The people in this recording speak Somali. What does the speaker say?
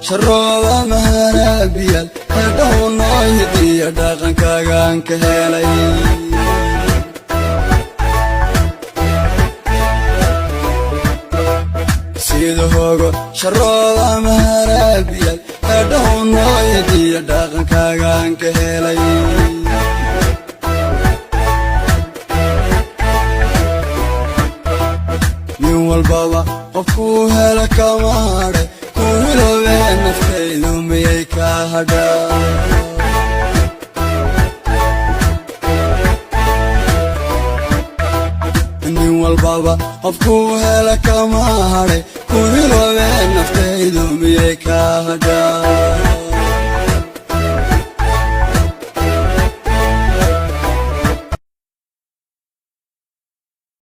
Sharooba maharaabiyaal hedhahu noo hidiyo dhaqankaagaan ka helay. Sida hogo sharooba maharaabiyaal hedhahu noo hidiyo dhaqankaagaan ka helay. Nin walbaba qofkuu hela kama hadhay, ku hiloobee naftaydu miyay kaa hadhaa? Nin walbaba qofkuu hela kama hadhay, ku hiloobee naftaydu miyay kaa hadhaa?